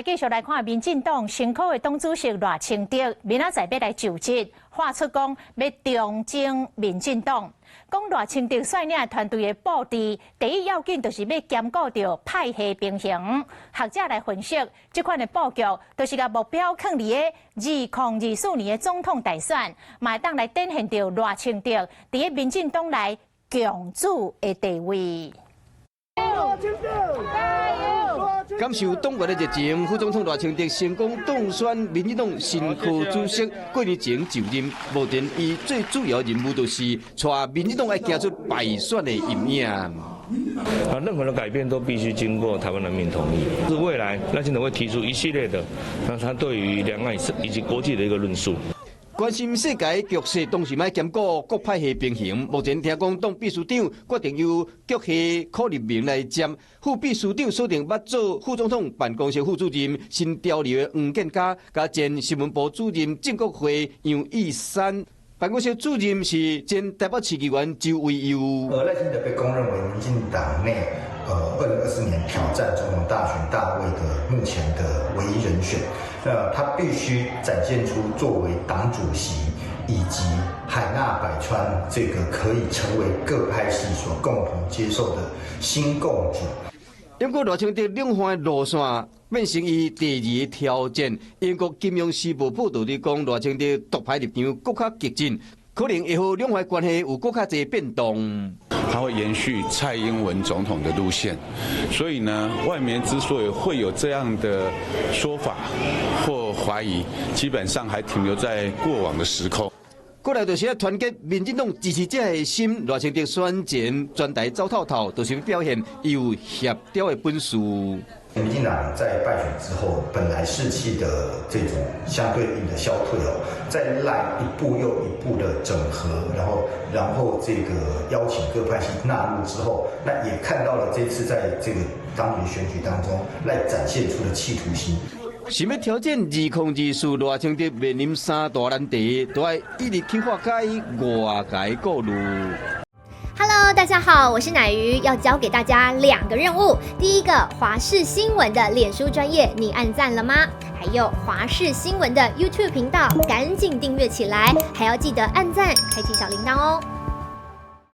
來繼續來看民進黨新科的黨主席賴清德，明仔載欲來就職，喊出講欲重整民進黨。講賴清德率領團隊的布置，第一要緊就是欲兼顧著派系平衡。學者來分析，這款的布局，就是共目標囥佇個2024年的總統大選，嘛會當來展現著賴清德佇個民進黨內共主的地位。感受黨員的熱情，副總統賴清德成功當選民進黨新科主席，過年前就任。目前伊最主要任務就是帶民進黨愛行出敗選的陰影。啊，任何的改變都必須經過台灣人民同意。是未來賴清德會提出一系列的，那他對於兩岸以及國際的一個論述。關心世界局勢，當時欲兼顧各派系平衡。目前聽講，黨秘書長決定由局系柯立明來兼，副秘書長鎖定捌做副總統辦公室副主任新調入的黃建嘉，佮前新聞部主任鄭國輝、楊義山。辦公室主任是前台北市議員周維祐。賴清德被公認為民進黨內，2024年挑戰總統大選大位的目前的唯一人選。那他必須展現出作為黨主席以及海納百川這個可以成為各派系所共同接受的新共主。不過賴清德兩岸的路線變成伊第二個挑戰。英國金融時報報導佇講，賴清德獨派立場閣較激進，可能會予兩岸關係有閣較濟變動。他會延續蔡英文總統的路線，所以呢，外面之所以會有這樣的說法或懷疑，基本上還停留在過往的時空。過來就是欲團結民進黨支持者的心，賴清德選前全台走透透，就是表現伊有協調的本事。民進黨在敗選之後，本來士氣的這種相對應的消退哦，在賴一步又一步的整合，然後這個邀請各派系納入之後，那也看到了這次在這個當局選舉當中，賴展現出的企圖心。想欲挑戰2024，賴清德面臨三大難題，都愛一直去化解外界顧慮。 Hello，大家好，我是乃瑜，要交給大家兩個任務。第一個，華視新聞的臉書專頁，你按讚了嗎？還有華視新聞的 YouTube 頻道，趕緊訂閱起來，還要記得按讚，開啟小鈴鐺哦。